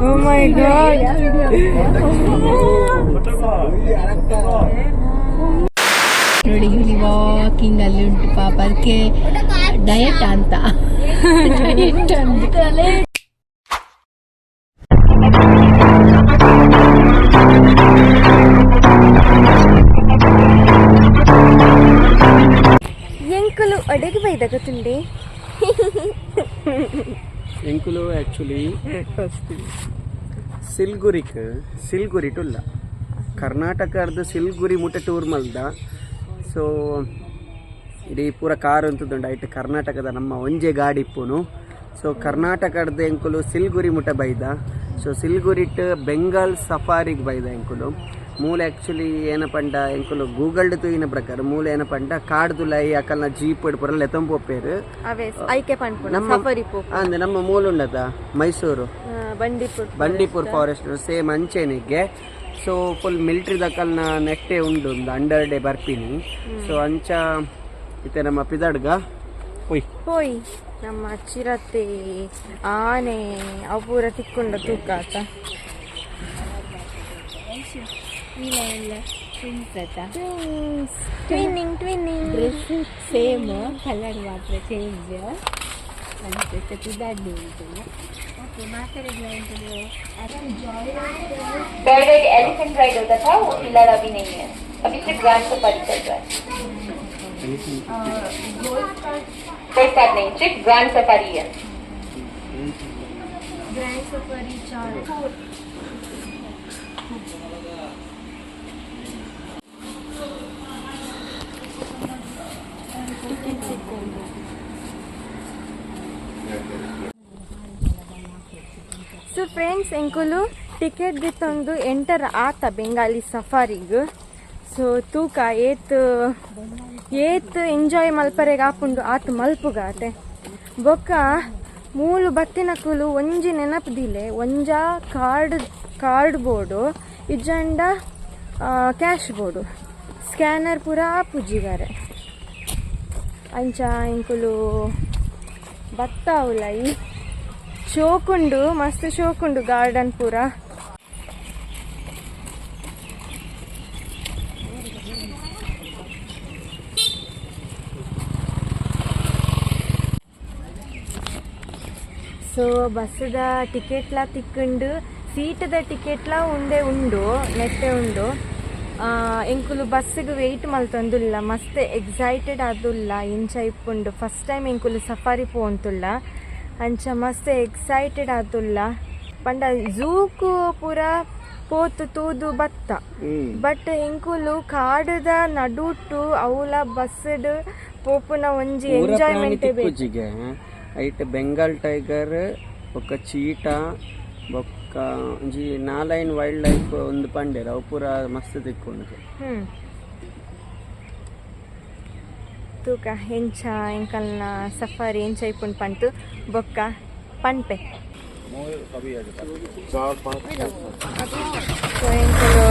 Oh my God. ನೋಡಿ, ಇಲ್ಲಿ walking ಅಲ್ಲಿ ಉಂಟು ಪಾಪ. ಅದಕ್ಕೆ ಡಯಟ್ ಅಂತ, ಡಯಟ್ ಅಂತ. ಎಂಕುಲು ಅಡೆಗೆ ಬೈದಾಗತ್ತುಂಡೆ. ಎಂಕುಲು ಆ್ಯಕ್ಚುಲಿ ಸಿಲ್ಗುರಿಕ್, ಸಿಲ್ಗುರಿ ಟುಲ್ಲ ಕರ್ನಾಟಕದ ಸಿಲ್ಗುರಿ ಮುಟ್ಟ ಟೂರ್ ಮಲ್ದ. ಸೊ ಇಡೀ ಪೂರ ಕಾರ್ ಅಂತದುಂಡು. ಐಟ್ ಕರ್ನಾಟಕದ ನಮ್ಮ ಒಂಜೆ ಗಾಡಿ ಇಪ್ಪುನು. ಸೊ ಕರ್ನಾಟಕದ ಎಂಕುಲು ಸಿಲ್ಗುರಿ ಮುಟ್ಟ ಬೈದ. ಸೊ ಸಿಲ್ಗುರಿಟ್ ಬೆಂಗಾಲ್ ಸಫಾರಿಗೆ ಬೈದ ಎಂಕುಲು. ಮೂಲ ಆ್ಯಕ್ಚುಲಿ ಏನಪಂಡ, ಎಂಕುಲು ಗೂಗಲ್ಡ್ ತೂಯಿನ ಪ್ರಕಾರ ಮೂಲ ಏನಪಂಡ, ಕಾಡ್ದುಲೈ ಅಕಲ್ನ ಜೀಪ್ ಪೂರ ಲೆತೊಂಪೋಪೇರು. ಅವೇ ಐಕೆ ಪನ್ಪುನ. ನಮ್ಮ ಸಫಾರಿ ಪೋಪ. ಅಂದ್ರೆ ನಮ್ಮ ಮೂಲ ಉಂಡದ ಮೈಸೂರು. ಬಂಡೀಪುರ್. ಬಂಡೀಪುರ್ ಫಾರೆಸ್ಟ್ ಸೇಮ್ ಅಂಚೆನಿಗೆ. ಸೊ ಫುಲ್ ಮಿಲಿಟ್ರಿ ದಕಲ್ನ ನೆಟ್ಟೆ ಉಂಡು, ಒಂದು ಅಂಡರ್ ಡೇ ಬರ್ಪಿನಿ. ಸೊ ಅಂಚ ಇತ್ತೆ ನಮ್ಮ ಪಿದಡ್ಗ ಒಯ್. ಪೋಯ್, ನಮ್ಮ ಚಿರತೆ, ಆನೆ ಅವು ಪೂರ ತಿಕ್ಕೊಂಡ ತೂಕ ಆತ. ಎಲ್ಲ ಟ್ವಿನ್ಸ್ ಆಯ್ತಾ? Twinning, twinning. Dress same, colour ಮಾತ್ರ ಚೇಂಜ್. ಅಂತೆ ಪಿದಾಡ್ಲಿ ಉಂಟು. ಓಕೆ, ಮಾತಾಡಿದ್ಲ ಉಂಟು. पहले एक एलिफेंट राइड होता था, वो फिलहाल अभी नहीं है। अभी सिर्फ ग्रैंड सफारी चल रहा है। कोई साथ नहीं, सिर्फ ग्रैंड सफारी है। ಗ್ರ್ಯಾಂಡ್ ಸಫಾರಿ ಚಾರ್ ಫೋರ್. ಟಿಕೆಟ್ ಸಿಕ್ಕೊಂಡು. ಸೊ ಫ್ರೆಂಡ್ಸ್, ಎಂಕುಲು ಟಿಕೆಟ್ ಗಿತ್ತೊಂದು ಎಂಟರ್ ಆತ ಬೆಂಗಾಲಿ ಸಫಾರಿಗ್. ಸೊ ತೂಕ ಏತ್ ಏತ್ ಎಂಜಾಯ್ ಮಲ್ಪರೆಗ್ ಆಪುಂಡು ಆತ್ ಮಲ್ಪುಗಾತೆ. ಬೊಕ್ಕ ಮೂಲು ಬತ್ತಿನಕುಲು ಒಂಜಿ ನೆನಪುದಿಲೆ, ಒಂಜಾ ಕಾರ್ಡ್ ಕಾರ್ಡ್ ಬೋಡು, ಇಜ್ಜಂಡ ಕ್ಯಾಶ್ ಬೋಡು, ಸ್ಕ್ಯಾನರ್ ಪೂರ ಪೂಜಿಗಾರೆ. ಅಂಚ ಎಂಕುಲು ಬತ್ತ ಉಲೈ. ಶೋಕುಂಡು, ಮಸ್ತ್ ಶೋಕುಂಡು ಗಾರ್ಡನ್ ಪೂರ. ಸೊ ಬಸ್ಸದ ಟಿಕೆಟ್ಲ ತಿಕ್ಕುಂಡು, ಸೀಟದ ಟಿಕೆಟ್ಲ ಉಂಡೆ ಉಂಡು, ನೆಟ್ಟೆ ಉಂಡು. ಎಂಕುಲು ಬಸ್ಸಿಗೆ ವೆಯ್ಟ್ ಮಲ್ತೊಂದುಲ್ಲ. ಮಸ್ತ್ ಎಕ್ಸೈಟೆಡ್ ಆದುಲ್ಲ. ಇಂಚ ಇಪ್ಪುಂಡು, ಫಸ್ಟ್ ಟೈಮ್ ಎಂಕುಲು ಸಫಾರಿ ಪೋಂತುಲ್ಲ, ಅಂಚ ಮಸ್ತ್ ಎಕ್ಸೈಟೆಡ್ ಆದುಲ್ಲ. ಪಂಡ ಝೂಕು ಪೂರ ಪೋತು ತೂದು ಬತ್ತ. ಬಟ್ ಎಂಕುಲು ಕಾಡುದ ನಡುಟು ಅವುಲ ಬಸ್ಡ್ ಪೋಪುನ ಒಂಜಿ ಎಂಜಾಯ್ಮೆಂಟ್. ತಿಕ್ಕುಜಿಗೆ. ಐಟ್ ಬೆಂಗಾಲ್ ಟೈಗರ್, ಬೊಕ್ಕ ಚೀಟಾ, ಬೊಕ್ಕ ಒಂಜಿ ನಾಲೈನ್ ವೈಲ್ಡ್ ಲೈಫ್ ಒಂದು ಪಂಡೇರ್, ಅವು ಪೂರ ಮಸ್ತ್ ತಿಕ್ಕುಂಡು. ತೂಕ ಎಂಚ ಎಂಕಲ್ನ ಸಫಾರಿ ಎಂಚ ಇಪ್ಪುಂಡು ಪಂತು ಬೊಕ್ಕ ಪನ್ಪೆ. ಸೊ ಎಂಕುಲು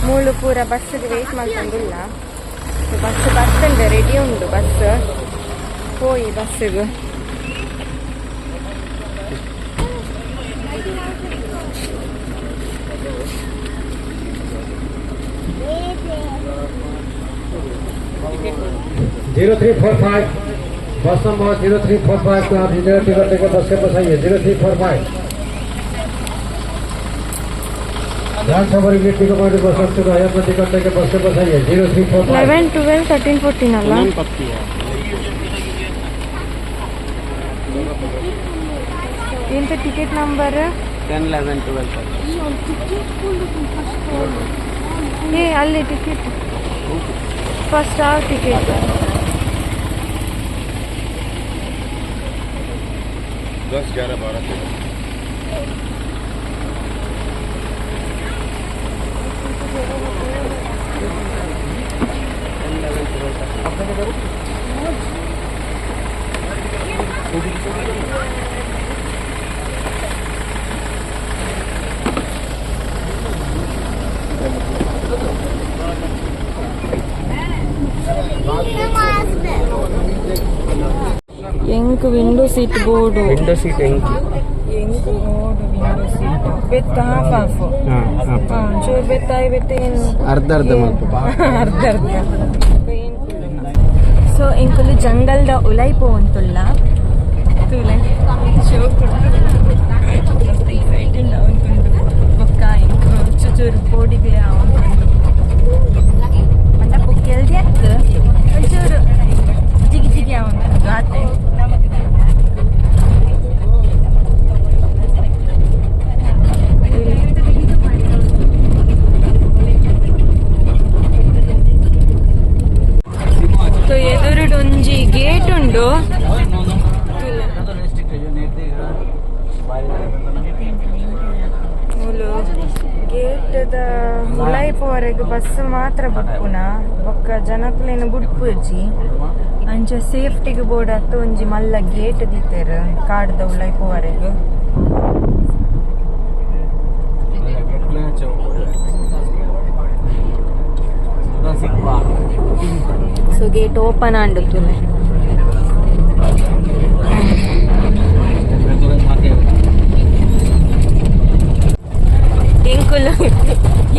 ಮೂಲು ಪೂರ ಬಸ್ಸಿಗೆ ವೆಯ್ಟ್ ಮಲ್ತೊಂದುಲ್ಲ. ಬಸ್ ಬರ್ತುಂಡು, ರೆಡಿ ಉಂಡು ಬಸ್. ಪೋಯಿ ಬಸ್ಸಿಗೆ. 0345, bus number 0345 को आप जिधर टिकट लेकर बस के पास आइए। 0345, ध्यान सवारी के टिकट वाले बस आ चुका है। अपना टिकट लेकर बस के पास आइए। 0345. 11, 12, 13, 14 ಅಲ್ಲ? ಪತ್ತಿಯ. ಎಂತ ಟಿಕೆಟ್ ನಂಬರ್? 10, 11, 12. ಏ, ಅಲ್ಲಿ ಟಿಕೆಟ್ ಫಸ್ಟ್, ಆ ಟಿಕೆಟ್. 10, 11, 12, 13. 10, 11, 12. ಎಂಕ್ ವಿಂಡೋ ಸೀಟ್ ಬೋಡು. ವಿಂಡೋ ಸೀಟ್ ಎಂಕ್. ಎಂಕ್ ಬೋಡು ವಿಂಡೋ ಸೀಟ್. ಬೆತ್ತ ಹಾಫ್ ಹಾಫ್. ಚೂರು ಬೆತ್ತ ಆಯಿ ಬೆತ್ತ ಏನು ಅರ್ಧ ಅರ್ಧ ಮಲ್ಪ. ಅರ್ಧ ಅರ್ಧ. ಸೊ ಎಂಕುಲು ಜಂಗಲ್ದ ಉಲೈ ಪೋವಂತುಲ್ಲ ತೂಲೆ ಶೋಕ್ ಎಕ್ಸೈಟೆಡ್ ಆವಂತುಂಡು. ಬೊಕ್ಕ ಎಂಕು ಚೂರು ಪೋಡಿಗ್ಲೆ ಆವಂತುಂಡು. ಪಂಡ ಪೊಕ್ಕೆಲ್ದಿ ಅತ್ತು ಒಂಚೂರು ಜಿಗಿ ಜಿಗಿ ಆವಂತುಂಡು ಆತೆ. ಸೊ ಎದುರುಡು ಒಂಜಿ ಗೇಟ್ ಉಂಡು. ಮೂಲು ಗೇಟ್ದ ಉಲಾಯಿಪುವರೆಗ್ ಬಸ್ ಮಾತ್ರ ಬಪ್ಪುನ ಬೊಕ್ಕ ಜನಕುಲೆನ ಬುಡ್ಪುಜಿ. ಅಂಚ ಸೇಫ್ಟಿಗ್ ಬೋಡಾತ್ ಒಂಜಿ ಮಲ್ಲ ಗೇಟ್ ದೀತೆರ್ ಕಾಡ್ದ ಉಲಾಯಿಪುವರೆಗ್. So gate open ಆಂಡು ತುಲೆ. ಎಂಕುಲು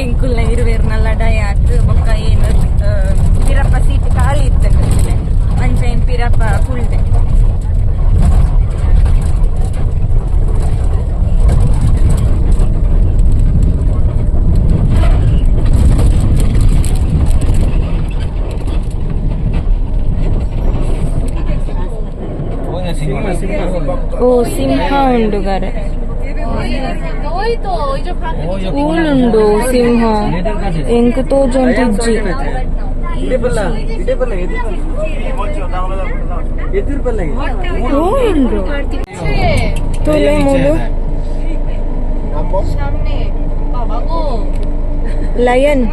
ಎಂಕುಲ್ನ ಇರುವೇರ್ನ ಲಡಾಯಿ ಆತು. ಬೊಕ್ಕ ಏನು ಪಿರಪ್ಪ ಸೀಟ್ ಖಾಲಿ ಇತ್ತು ಅಂಚ ಏನ್ ಪಿರಪ್ಪ ಕುಳ್ದೆ. ಓ ಸಿಂಹ ಉಂಡು ಗಾರೆ. ಊಲುಂಡು ಸಿಂಹ ಎಂಕ್ ತೋಜೊಂತಿಜ್ಜಿ. ಊಲುಂಡು ತೋಲೆ ಮೂಲು ಲಯನ್.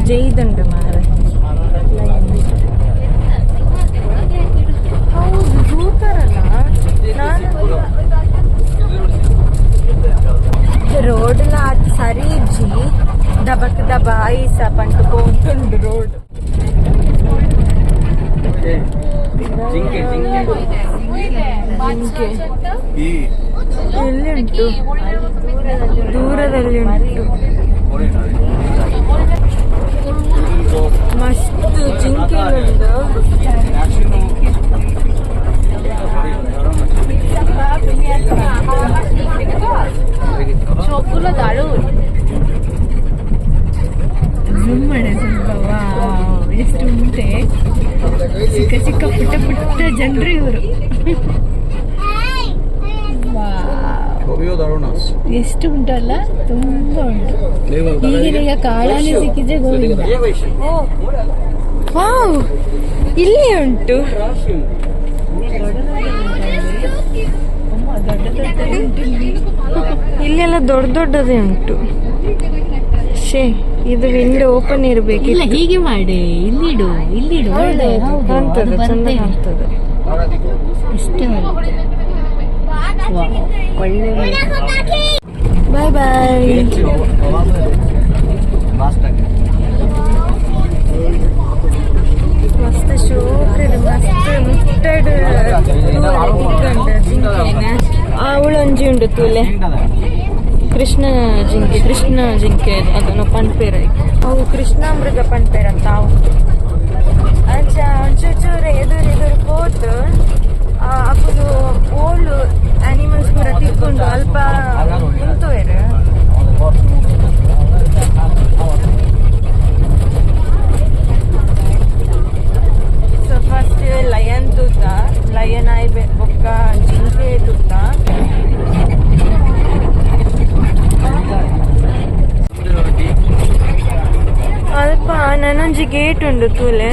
ಜೈದಂಡು ಮಾರೆ. ಹೌದು ದೂತರಲ್ಲ. ನಾನು ರೋಡ್ ಆತ್ ಸರಿ ಇಜ್ಜಿ ದಬಕ್ ದಬ ಐಸ ಪಂಟು ಪೋಂತುಂಡು ರೋಡ್. ಜಿಂಕೆ ಜಿಂಕೆ ಜಿಂಕೆ ಎಲ್ಲಿ ಉಂಟು? ದೂರದಲ್ಲಿ ಉಂಟು. ಮಸ್ತ್ ಜಿಂಕೆ ಉಂಟು. সবগুলো দারুণ. ಝೂಮ್ ಮಾಡೆ ಸ್ವಲ್ಪ. ವಾವ್, ಎಷ್ಟು ಉಂಟೆ ಚಿಕ್ಕ ಚಿಕ್ಕ ಪುಟ್ಟ ಪುಟ್ಟ ಜನರು ಇವರು. ಎಷ್ಟು ಉಂಟಲ್ಲ, ತುಂಬಾ ಉಂಟು. ಈಗಿನ ಈಗ ಕಾಡಾನೆ ಸಿಕ್ಕಿದ್ರೆ ಗೋವಿಂದ. ವಾವ್ ಇಲ್ಲಿ ಉಂಟು. ಇಲ್ಲೆಲ್ಲ ದೊಡ್ಡ ದೊಡ್ಡದೇ ಉಂಟು. ಶೇ ಇದು ವಿಂಡೋ ಓಪನ್ ಇರಬೇಕು. ಇಲ್ಲ ಹೀಗೆ ಮಾಡಿ ಇಲ್ಲಿಡು ಇಲ್ಲಿಡು ಕಾಣ್ತದೆ, ಚಂದ ಕಾಣ್ತದೆ. ಇಷ್ಟೇ ಒಳ್ಳೆ. Bye bye. ಮಸ್ತ್ ಶೋಕಡ್ ಮಸ್ತ್ ಮುಟ್ಟಡ್ ಜಿಂಕೆನ. ಅವಳೊಂಜಿ ಉಂಡು ತೂಲೆ ಕೃಷ್ಣ ಜಿಂಕೆ. ಕೃಷ್ಣ ಜಿಂಕೆ ಅದನ್ನು ಪನ್ಪೇರ. ಅವು ಕೃಷ್ಣಾಮೃಗ ಪನ್ಪೇರ ಅಂತ ಅವು. ಅಂಚ ಒಂಚೂರು ಎದುರು ಎದುರು ಪೋತು ಅಪ್ಪು ಓಲ್ಡ್ ಆನಿಮಲ್ಸ್ ಪೂರ ತಿಕ್ಕೊಂಡು ಅಲ್ಪ ಉಂತುವೇರು. So first lion ತೂತ, ಲಯನ್ ಆಯ್ ಬೊಕ್ಕ ಜಿಂಕೆ ತೂತ. ಅಲ್ಪ ನನೊಂಜಿ ಗೇಟ್ ಉಂಡು ತೂಲೆ.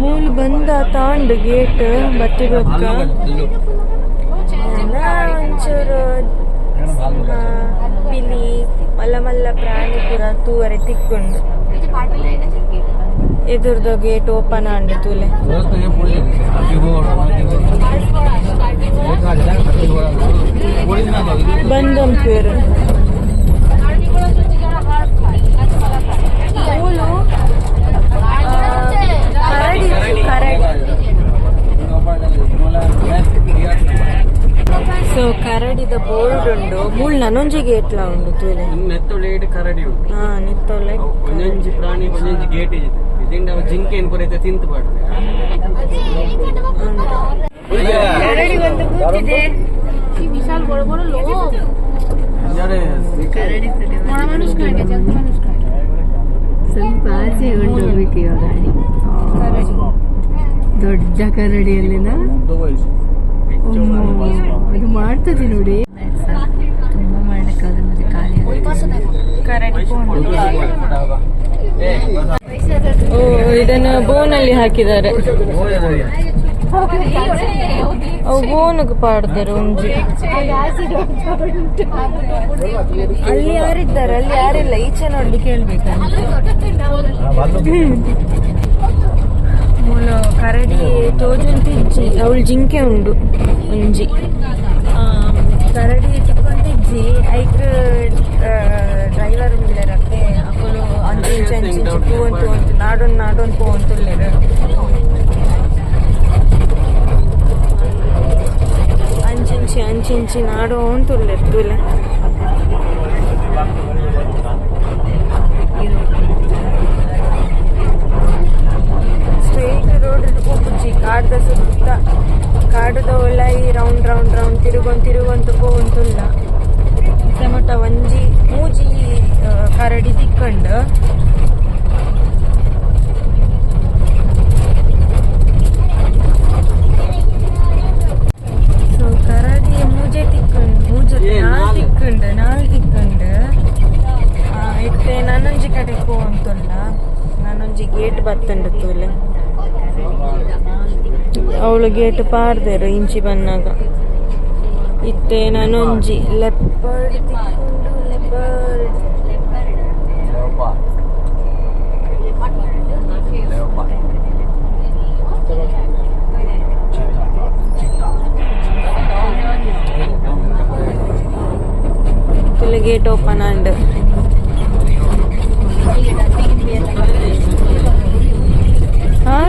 ಮೂಲು ಬಂದ ತಾಂಡು ಗೇಟ್ ಬತ್ತಿ ಬೊಕ್ಕ ಒಂಚೂರು ಪಿಲಿ ಮಲ್ಲ ಮಲ್ಲ ಪ್ರಾಣಿ ಪೂರ ತೂವರೆ ತಿಕ್ಕೊಂಡು. ಎದುರ್ದ ಗೇಟ್ ಓಪನ್ ಆಂಡು ತೂಲೆ. ಬಂದಂ ಪೇರು ಮೂಲು ಕರಡಿ ಕರಡಿ. ಸೊ ಕರಡಿದ ಬೋರ್ಡ್ ಉಂಡು ಮೂಲ್ ನನೊಂಜಿ ಗೇಟ್ಲ ಉಂಡು ತೂಲೆ. ನೆತ್ತೊಳೆ ಕರಡಿ ಉಂಟು. ಹಾ ನೆತ್ತೊಳೆ ಒಂಜೊಂಜಿ ಪ್ರಾಣಿ ಒಂಜೊಂಜಿ ಗೇಟ್ ಇದೆ ಇದಿಂಡ ಜಿಂಕೆ ಏನ್ ಪೂರೈತೆ ತಿಂತು ಪಾಡ್ರೆ. ಕರಡಿ ಒಂದು ಕೂತಿದೆ. বিশাল বড় বড় লোক মরা মানুষ খায় না জ্যান্ত মানুষ খায়। ಸ್ವಲ್ಪ ಆಚೆ ಹೊಂಟೋಗ್ಬೇಕು ಇವಾಗ. ಕರಡಿ ದೊಡ್ಡ ಕರಡಿಯಲ್ಲಿನ ಇದು ಮಾಡ್ತದೆ ನೋಡಿ. ತುಂಬಾ ಮಾಡ್ಲಿಕ್ಕಾದ್ರೆ ಮತ್ತೆ ಖಾಲಿ. ಕರಡಿ ಓ ಇದನ್ನು ಬೋನಲ್ಲಿ ಹಾಕಿದ್ದಾರೆ. ಅವು ಬೋನಿಗೆ ಪಾಡ್ತಾರೆ ಒಂಜಿ. ಅಲ್ಲಿ ಯಾರಿದ್ದಾರೆ? ಅಲ್ಲಿ ಯಾರಿಲ್ಲ. ಈಚೆ ನೋಡ್ಲಿಕ್ಕೆ ಹೇಳ್ಬೇಕು. ಮೂಲ ಕರಡಿ ತೋಜುಂತಿಜ್ಜಿ ಅವಳು ಜಿಂಕೆ ಉಂಡು ಒಂಜಿ ಕರಡಿ ತಿಕ್ಕೊಂತಿಜ್ಜಿ ಐಕ್ ಡ್ರೈವರ್ ಉಳ್ಳೇರತ್ತೆ ಅಕುಲು ಅಂಚು ಇಂಚು ಅಂಚು ಇಂಚು ಪೂವಂತು ಅಂತು ನಾಡೊಂದು ನಾಡೊಂದು ಪೂವಂತುಲ್ಲೇರು ಅಂಚಿಂಚಿ ಅಂಚಿಂಚಿ ನಾಡೋ ಅಂತುಲ್ಲೇರು ತೂಲೆ. ಸ್ಟ್ರೈಟ್ ರೋಡ್ ಪೋಪುಜಿ ಕಾಡ್ದ ಸುತ್ತ ಕಾಡುದ ಒಳೈ round round round ತಿರುಗೊಂದು ತಿರುಗೊಂತು ಪೋವಂತುಲ್ಲ. ಟೊಮೊಟೊ ಒಂಜಿ ಮೂಜಿ ಕರಡಿ ತಿಕ್ಕಂಡು. ಸೊ ಕರಡಿ ಮೂಜೆ ತಿಕ್ಕಂಡು ಮೂಜೆ ನಾಲ್ ತಿಕ್ಕಂಡು ನಾಲ್ ತಿಕ್ಕಂಡು. ಇತ್ತೆ ನಾನೊಂಜಿ ಕಡೆ ಪೋವಂತುಲ್ಲ. ನಾನೊಂಜಿ ಗೇಟ್ ಬತ್ತಂಡು ತೂಲೆ. ಅವಳು ಗೇಟ್ ಪಾಡ್ದೇರು ಇಂಚಿ ಬನ್ನಾಗ. ಇತ್ತೆ ನಾನೊಂಜಿ ಲೆಪರ್ಡ್ ತಿಕ್ಕೊಂಡು ಲೆಪರ್ಡ್ gate open and ಹಾ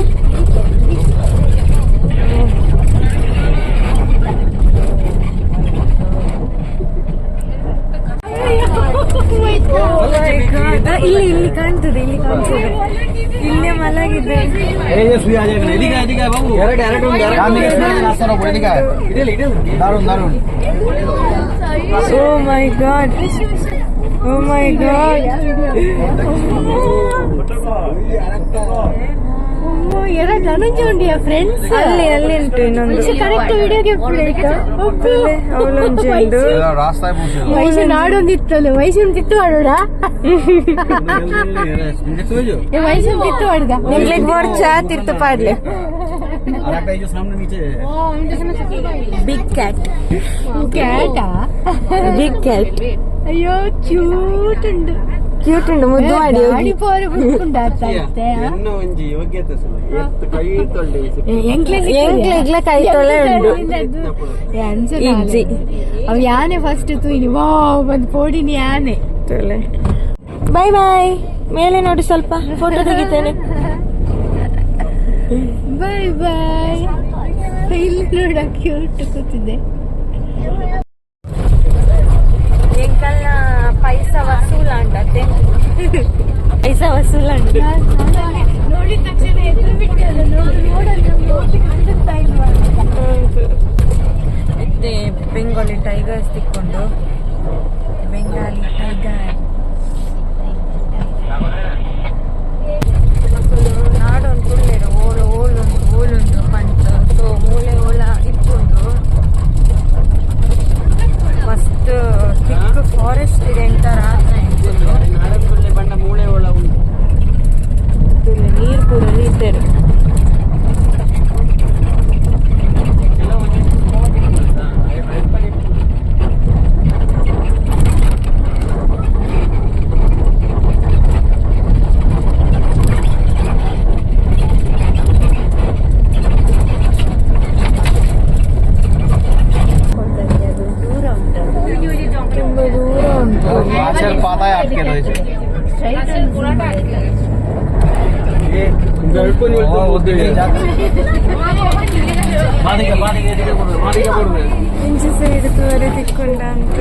ಇಲ್ಲಿ ಇಲ್ಲಿ ಕಾಣ್ತದೆ ಇಲ್ಲಿ ಕಾಣ್ತದೆ ಇಲ್ಲೇ ಮಲಗಿದೆ. Oh my God, oh my God. ಎರಡು ನನಂಜಿ ಉಂಡಿಯ ಫ್ರೆಂಡ್ಸ್ ಅಲ್ಲಿ ಅಲ್ಲಿ ಉಂಟು ಇನ್ನೊಂದು ಕರೆಕ್ಟ್ ವಿಡಿಯೋಗೆ ಅವಳೊಂಜಿ ಉಂಡು. ವಯಸ್ಸು ನಾಡೊಂದಿತ್ತಲ್ಲ ವಯಸ್ಸು ತಿತ್ತು ಆಡೋಣ ವಯಸ್ಸು ತಿತ್ತು ಆಡ್ದ ನಿಮ್ಗೆ ಬೋರ್ಚಾ ತಿತ್ತು ಪಾಡ್ಲೆ. Big cat ಕ್ಯಾಟಾ big cat. ಅಯ್ಯೋ ಕ್ಯೂಟ್ ಉಂಡು ಕ್ಯೂಟ್ ಉಂಡು ಮುದ್ದು ಮಾಡಿ ಪೋರೆ ಬುಡ್ಕುಂಡಾತೆ ಒಂಜಿ ಯೋಗ್ಯತೆ ಎಂಕ್ಲೆಗ್ಲ ಕೈ ತೊಳೆ ಉಂಡು. ಇಜ್ಜಿ ಅವ್ ಯಾನೆ ಫಸ್ಟ್ ತೂಯಿನಿ ವಾ ಬಂದು ಪೋಡಿನಿ ಯಾನೆ. Boy boy. ಮೇಲೆ ನೋಡಿ ಸ್ವಲ್ಪ ಫೋಟೋ ತೆಗಿತೇನೆ. Boy boy. ಇಲ್ಲಿ ನೋಡ ಕ್ಯೂಟ್ ಕೂತಿದೆ. ಎಂಕಲ್ನ ಪೈಸಾ ವಸೂಲ್ ಅಂಡತ್ತೆ ಪೈಸಾ ವಸೂಲ್ ಅಂಡು. ನೋಡಿದ ತಕ್ಷಣ ಎದ್ದು ಬಿಟ್ಟೆ ಅಲ್ಲ ನೋಡಲ್ಲ ನೋಡ್ಲಿಕ್ಕೆ ಇಲ್ವಾ. ಮತ್ತೆ ಬೆಂಗಾಲಿ ಟೈಗರ್ಸ್ ತಿಕ್ಕೊಂಡು ಬೆಂಗಾಲಿ ಟೈಗರ್ ನಾಡೊಂದು ಕುಳ್ಳೇರು ಓಲು ಓಲುಂಡು ಓಲುಂಡು ಪಂಚ. ಸೊ ಮೂಲೆ ಓಲ ಇಪ್ಪುಂಡು ಮಸ್ತ್ ಥಿಕ್ ಫಾರೆಸ್ಟ್ ಇದೆ ಎಂಟರ್ ಬಣ್ಣ ಮೂಳೆ ಒಳ ಉಂಟು. ನೀರು ಪೂರ ನೀತೇರು. ಸ್ಟ್ರೈಟ್ ಇಂಚಿ ಸೈಡ್ ತೂವರೆ ತಿಕ್ಕೊಂಡ ಅಂತ.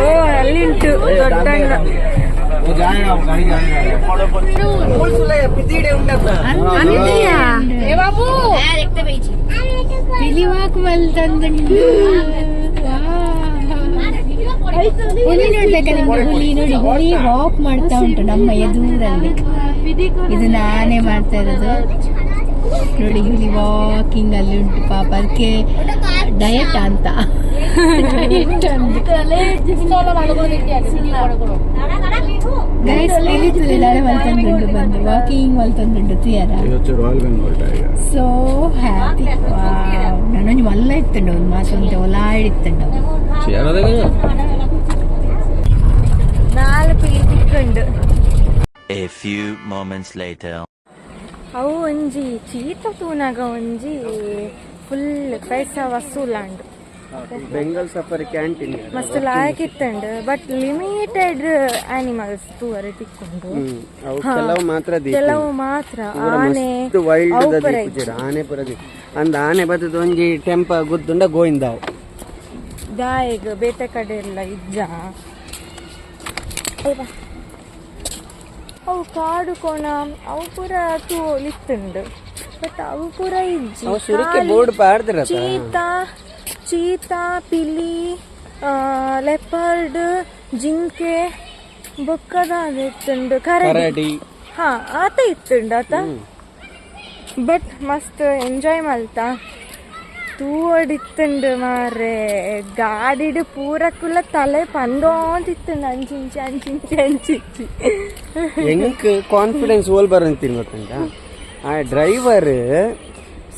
ಓ, ಅಲ್ಲಿ ಉಂಟು ದೊಡ್ಡಣ್ಣ. ಅಂತೆಯಾ ಪಿಲಿವಾಕ್ ಮಲ್ತಂದುಂಡು. ಹುಲಿ ನೋಡ್ಬೇಕಾ ನಿಮ್ಗೆ? ಹುಲಿ ನೋಡಿ, ಹುಲಿ ವಾಕ್ ಮಾಡ್ತಾ ಉಂಟು ನಮ್ಮ ಎದುರಲ್ಲಿ. ಇದು ನಾನೇ ಮಾಡ್ತಾ ಇರೋದು ನೋಡಿ. ಹುಲಿ ವಾಕಿಂಗ್ ಅಲ್ಲಿ ಉಂಟು ಪಾಪ. ಅದಕ್ಕೆ ಡಯಟ್ ಅಂತ, ಡಯಟ್ ಅಂತ. ಗೈಸ್, ಪಿಲಿ ತುಳಿದಾರೆ ಮಲ್ತಂದುಂಡು ಬಂದು, ವಾಕಿಂಗ್ ಮಲ್ತಂದುಂಡು ತುಯರ. Royal Bengal tiger. So happy. ನಾನೊಂಜಿ ಮಲ್ಲ ಇತ್ತುಂಡು, ಒಂದು ಮಾಸ ಒಂತೆ ಒಲಾಡಿತ್ತುಂಡು. ನಾಲ್ ಪಿಲಿ ತಿಕ್ಕೊಂಡು. A few moments later. ಅವು ಒಂಜಿ ಚೀತ ತೂನಾಗ ಒಂಜಿ ಫುಲ್ ಪೈಸಾ ವಸೂಲಾಂಡು. Bengal safari canteen. ಮಸ್ತ್ ಲಾಯಕ್ ಇತ್ತಂಡು, ಬಟ್ ಲಿಮಿಟೆಡ್ ಆನಿಮಲ್ಸ್ ತೂವರೆ ತಿಕ್ಕೊಂಡು. ಅವು ಕೆಲವು ಮಾತ್ರ. ಕೆಲವು ಮಾತ್ರ, ಆನೆ ವೈಲ್ಡ್. ಅವು ಪೂರ ಇಜ್ಜಿ. ಆನೆ ಪೂರ ಅಂದ್ ಆನೆ ಬತ್ತದ, ಒಂಜಿ ಟೆಂಪ ಗುದ್ದುಂಡ ಗೋವಿಂದಾವು. ದಾಯಗ್ ಬೇತೆ ಕಡೆ ಎಲ್ಲ ಇಜ್ಜ. ಅವು ಕಾಡು ಕೋಣ ಅವು ಪೂರ ತೂಲಿತ್ತುಂಡು, ಬಟ್ ಅವು ಪೂರ ಇಜ್ಜಿ. ಅವು ಸುರುಕ್ಕೆ ಬೋರ್ಡ್ ಪಾಡ್ದಿರತ್ತ. ಚೀತಾ, ಚೀತಾ, ಪಿಲಿ, ಲೆಪರ್ಡ್, ಜಿಂಕೆ, ಬೊಕ್ಕದ ಇತ್ತುಂಡು, ಕರಡಿ. ಕರಡಿ. ಹಾ, ಆತ ಇತ್ತುಂಡು ಆತ. ಬಟ್ ಮಸ್ತ್ ಎಂಜಾಯ್ ಮಲ್ತ. ತೂವಡಿತ್ತುಂಡು ಮಾರ್ರೆ. ಗಾಡಿಡ್ ಪೂರಕ್ಕುಲ ತಲೆ ಪಂದೋಂತಿತ್ತುಂಡು, ಅಂಚಿಂಚಿ ಅಂಚಿಂಚಿ ಅಂಚಿಂಚಿ. ಎಂಕ್ ಕಾನ್ಫಿಡೆನ್ಸ್ ಓಲ್ ಬರಂತೀನಿ ಗೊತ್ತುಂಟಾ? ಆ ಡ್ರೈವರ್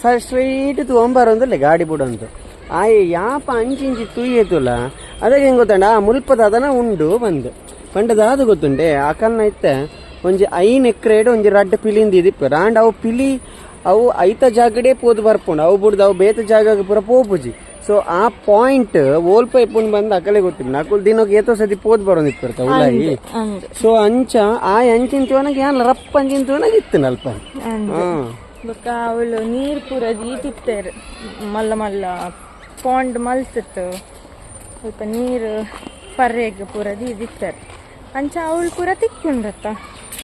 ಸರ್ ಸ್ಟ್ರೈಟ್ ತಗೊಂಬರಂದಿಲ್ಲ ಗಾಡಿ ಬಿಡಂತು. ಆ ಯಾಪ ಅಂಚಿಂಚಿ ತುಯ್ಯತುಲ್ಲ, ಅದಕ್ಕೆ ಹೆಂಗ್ ಗೊತ್ತಂಡ, ಆ ಮುಲ್ಪದ ಅದನ ಉಂಡು ಬಂದು ಪಂಡದ ಅದು ಗೊತ್ತುಂಡೆ. ಆ ಕನ್ನ ಇತ್ತೆ ಒಂಜಿ 5 ಎಕ್ರೆಡ್ ಒಂಜಿ ರಡ್ಡ್ ಪಿಲಿಂದ ಇದಿಪ್ಪ ರಾಂಡ್. ಅವು ಪಿಲಿ ಅವು ಐತ ಜಾಗಡೆ ಪೋದು ಬರ್ಪುಂಡು. ಅವು ಬುಡ್ದು ಅವು ಬೇತ ಜಾಗಕ್ಕೆ ಪೂರ ಪೋಪುಜಿ. ಸೊ ಆ ಪಾಯಿಂಟ್ ಓಲ್ಪ ಇಪ್ಪುಂಡು ಬಂದು ಅಕಲೆ ಗೊತ್ತಿಲ್ಲ. ಅಕುಲ್ ದಿನಕ್ಕೆ ಏತೋ ಸತಿ ಪೋದ್ ಬರೋದಿಪ್ಪರ್ತ ಉಲಾಯಿ. ಅಂದ್. ಸೊ ಅಂಚ ಆ ಅಂಚಿನ ತೋನಗ ಯಾನ್ ರಪ್ಪ ಅಂಚಿನ ತೋನಗ ಇತ್ತು ಅಲ್ಪ. ಅಂದ್. ಬೊಕ್ಕ ಅವಳು ನೀರು ಪೂರ ದೀತಿತ್ತೇರು, ಮಲ್ಲ ಮಲ್ಲ ಪಾಂಡ್ ಮಲ್ತಿತ್ತು, ಸ್ವಲ್ಪ ನೀರು ಪರ್ರೆಗ್ ಪೂರ ದೀದಿತ್ತಾರೆ. ಅಂಚ ಅವಳು ಪೂರ ತಿಕ್ಕೊಂಡತ್ತ.